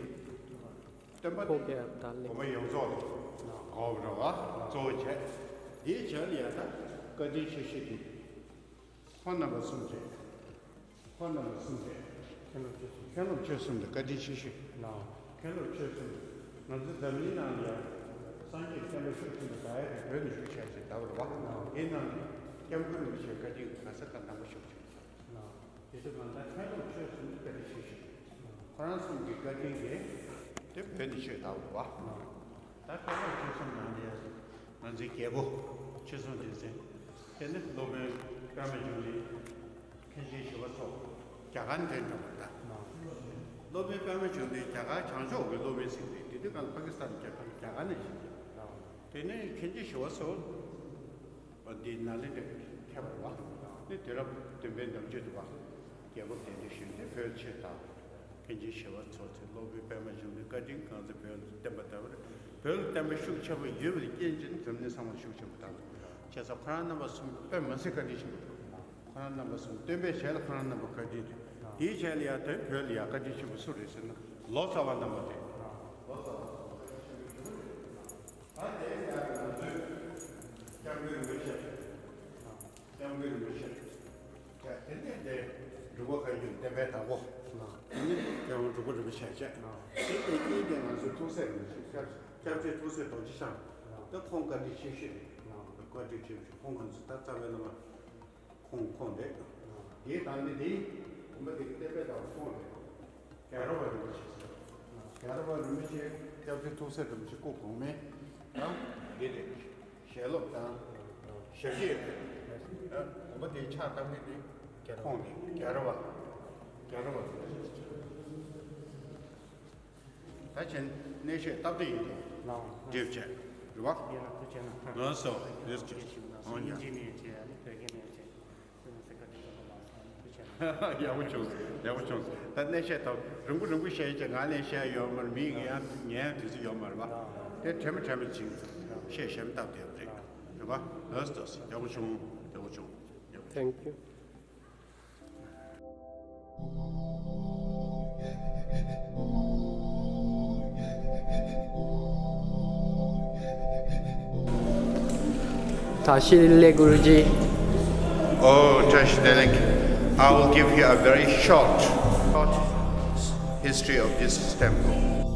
སྟོན་པ་ཕོ་དེ་རྒྱལ་དར་ལེགས། གོང་མ་ཡོངས་རྫོགས་ལ་གོ་བ་ར་བ་གཙོ་བོ་བྱས། དེའི་བྱས་ལ་ཡ་ད་བཀའ་དྲིན་ཆེ་ཤོས་དེ་ཁོང་རྣམ་པ་གསུམ་རེད། ཁོང་རྣམ་པ་གསུམ་རེད། མཁན་སློབ་ཆོས་གསུམ། མཁན་སློབ་ཆོས་གསུམ་དེ་བཀའ་དྲིན་ཆེ་ཤོས། མཁན་སློབ་ཆོས་གསུམ། ང་ཚོ་འཛམ་གླིང་ནང་ལ་ཡ་སངས་རྒྱས་བསྟན་པ་ཤུགས་ཆེན་པོ་དར་ཡ་དེ་བོད་ནས་ཤུགས་ཆེ་ཞིག་དར་བ་རེད་བ། དེའི་ནང་ནས་སྐྱབས་མགོན་རིན་པོ་ཆེའི་བཀའ་དྲིན་ག་ས་ག་འདྲ་པོ་ཤུགས་ཆེ་ཞིག་དེ་ཚོ་མ་ད་མཁན་སློབ་ཆོས་གསུམ་གྱི་བཀའ་དྲིན་ཆེ་ཤོས། ཁོ་རང་གསུམ་གྱི་བཀའ་དྲིན་གྱིས་དེ་བོད་འདི་ཆོས་དར་བ། ད་མཁན་སློབ་ཆོས་གསུམ་ནང་ནས་ང་ཚོའི་རྒྱལ་པོ་ཆོས་གསུམ་སྡེ་ཚན། དེ་ནི་སློབ་དཔོན་པདྨ་འབྱུང་གནས། མཁན་ཆེན་ཞི་བ་འཚོ། རྒྱ་གར་འདྲེན་འགྲོ་བ་ད། སློབ་དཔོན་པདྨ་འབྱུང་གནས་རྒྱ་གར་བྱང་ཕྱོགས་ཀྱི་སློབ་དཔོན་ཟེར་གྱི་རེད། དེ་དུས་གང་ལ་པ་ཀི་སི་ཐན་རྒྱལ་ཁབ་རྒྱ་གར་ནས་བྱུང་། དེ་ནས་མཁན་ཆེན་ཞི་བ་འཚོ། པ་འདི་ནཱ་ལེནྡྲའི་མཁས་པ་རེད་བ། ནི་དུས་རབས་བདུན་པའི་ནང་ཆོས་འདུག་བ། རྒྱལ་པོ་གདན་འདྲེན་ཞུས་ཏེ་བོད་ཆོས་དར། མཁན་ཆེན་ཞི་བ་འཚོ་ཚེ་སློབ་དཔོན་པདྨ་འབྱུང་གནས་བཀའ་དྲིན་གང་ཚེ་བོད་ལ་བསྟན་པ་དར་བ་རེད། བོད་ལ་བསྟན་པ་ཤུགས་ཆེན་པོ་ཡོད་པའི་རྐྱེན་གྱིས་འཛམ་གླིང་ཚང་མར་ཤུགས་ཆེན་པོ་དར་བ་རེད། བྱས་ཙང་ཁོ་རང་རྣམ་པ་གསུམ་དཔེ་མི་སྲིད་བཀའ་དྲིན་ཆེན་པོ་རེད། ཁོ་རང་རྣམ་པ་གསུམ་སྟོན་པའི་ཞལ་ལ་ཁོ་རང་རྣམ་པ་བཀའ་དྲིན་རེད། དེའི་ཞལ་ལ་ཡ་དེ་བོད་ལ་ཡ་བཀའ་དྲིན་ཆེན་པོ་སུ་རེད་ཟེར་ན་ལོ་ཙཱ་བ་རྣམ་པ་རེད། ལོ་ཙཱ་བ་རྣམ་པ་བཀའ་དྲིན་ཆེན་པོ་ཞུ་གི་རེད། ད་དེ་ཡང་ང་ཚོས་སྐྱབས་མགོན་རིན་པོ་ཆེ། སྐྱབས་མགོན་རིན་པོ་ཆེ། ཡ་དེ་ནས་དེ་འབྲུག་པ་བཀའ་བརྒྱུད་བསྟན་པའི་བདག་པོ། དེ་ནས་རྒྱལ་དབང་འབྲུག་པ་རིན་པོ་ཆེ་བྱས། དེ་དེ་དཀྱིལ་དེ་ང་ཚོའི་ཐུགས་སྲས་རིན་པོ་ཆེ་སྐྱབས་སྐྱབས་རྗེ་ཐུགས་སྲས་རྡོ་རྗེ་འཆང་། ད་ཁོང་བཀའ་དྲིན་ཆེ་ཤོས་རེད། བཀའ་དྲིན་ཆེ་ཤོས་ཁོང་ང་ཚོ་ད་རྩ་བའི་བླ་མ། ཁོང་ཁོང་རེད། དེའི་དང་ནི་དེའི་བུམ་པ་དེ་གི་བསྟན་པའི་བདག་པོ་ཁོང་རེད། རྒྱལ་རབས་པ་རིན་པོ་ཆེ། རྒྱལ་རབས་པ་རིན་པོ་ཆེ་སྐྱབས་རྗེ་ཐུགས་སྲས་རིན་པོ་ཆེ་སྐུ་གོང་མའི་དང་འདི་རེད། ཞལ་སློབ་དང་ཞབས་ཕྱི་རེད། བུམ་པ་དེའི་ཕྱག་བཏབ་མཁན་དེ་ཁོང་རེད། རྒྱལ་རབས་པ། རྒྱལ་རབས་པ་རིན་པོ་ཆེ། ད་ཆེན་གནས་བཤད་སྟབས་བདེ་ཡིན་དུ། ལའོ། འགྲེབ་བྱས། རེད་བ། ཡིན་ལ་ཐུགས་རྗེ་ཆེ་གནང་། ལགས་སོ། ལགས་སོ། ཨོ་ཡ། དབྱིན་ཇི་ནས་བྱས་ཨ་ནི་བོད་སྐད་ནས་བྱས། ཡག་པོ་བྱུང་། ཡག་པོ་བྱུང་། ད་གནས་བཤད་ཐོག་རིང་པོ་རིང་པོ་བཤད་ཀྱི་ང་ལན་བཤད་ཡོད་མ་རེད། མི་ཡིས་ཡང་ཉན་ཡང་དུས་ཚོད་ཡོད་མ་རེད་བ། དེ་དྲན་མ་དྲན་མ་ཅིག་བཤད་གཞན་སྟབས་བདེ་བ་རེད། རེད་བ། ལགས་སོ། ཡག་པོ་བྱུང་། ཡག་པོ་བྱུང་། ཡག་པོ་བྱུང་། Thank you. བཀྲ་ཤིས་བདེ་ལེགས་གུ་རུ་ཇི། Oh, བཀྲ་ཤིས་བདེ་ལེགས། I will give you a very short, short history of this temple.